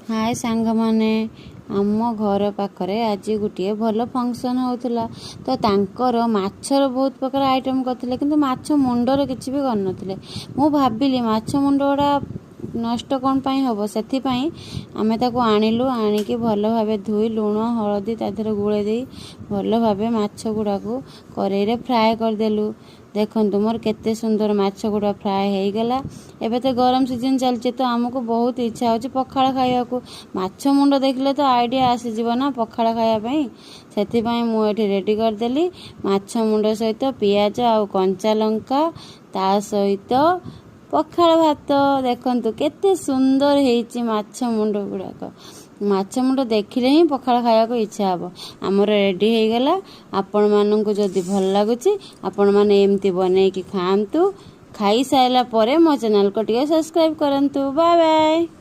ହାଏ ସାଙ୍ଗମାନେ, ଆମ ଘର ପାଖରେ ଆଜି ଗୋଟିଏ ଭଲ ଫଙ୍କସନ୍ ହେଉଥିଲା। ତ ତାଙ୍କର ମାଛର ବହୁତ ପ୍ରକାର ଆଇଟମ୍ କରିଥିଲେ, କିନ୍ତୁ ମାଛ ମୁଣ୍ଡର କିଛି ବି କରିନଥିଲେ। ମୁଁ ଭାବିଲି, ମାଛ ମୁଣ୍ଡ ଗୁଡ଼ା ନଷ୍ଟ କ'ଣ ପାଇଁ ହେବ? ସେଥିପାଇଁ ଆମେ ତାକୁ ଆଣିଲୁ। ଆଣିକି ଭଲ ଭାବେ ଧୋଇ, ଲୁଣ ହଳଦୀ ତା ଦେହରେ ଗୋଳେଇ ଦେଇ ଭଲ ଭାବେ ମାଛ ଗୁଡ଼ାକୁ କରେଇରେ ଫ୍ରାଏ କରିଦେଲୁ। ଦେଖନ୍ତୁ, ମୋର କେତେ ସୁନ୍ଦର ମାଛ ଗୁଡ଼ା ଫ୍ରାଏ ହେଇଗଲା। ଏବେ ତ ଗରମ ସିଜନ୍ ଚାଲିଛି, ତ ଆମକୁ ବହୁତ ଇଚ୍ଛା ହେଉଛି ପଖାଳ ଖାଇବାକୁ। ମାଛ ମୁଣ୍ଡ ଦେଖିଲେ ତ ଆଇଡ଼ିଆ ଆସିଯିବ ନା ପଖାଳ ଖାଇବା ପାଇଁ। ସେଥିପାଇଁ ମୁଁ ଏଠି ରେଡ଼ି କରିଦେଲି ମାଛ ମୁଣ୍ଡ ସହିତ ପିଆଜ ଆଉ କଞ୍ଚା ଲଙ୍କା, ତା ସହିତ ପଖାଳ ଭାତ। ଦେଖନ୍ତୁ, କେତେ ସୁନ୍ଦର ହେଇଛି ମାଛ ମୁଣ୍ଡ ଗୁଡ଼ାକ। ମାଛ ମୁଣ୍ଡ ଦେଖିଲେ ହିଁ ପଖାଳ ଖାଇବାକୁ ଇଚ୍ଛା ହେବ। ଆମର ରେଡ଼ି ହେଇଗଲା। ଆପଣମାନଙ୍କୁ ଯଦି ଭଲ ଲାଗୁଛି, ଆପଣମାନେ ଏମିତି ବନେଇକି ଖାଆନ୍ତୁ। ଖାଇସାରିଲା ପରେ ମୋ ଚ୍ୟାନେଲକୁ ଟିକେ ସବସ୍କ୍ରାଇବ୍ କରନ୍ତୁ। Bye bye.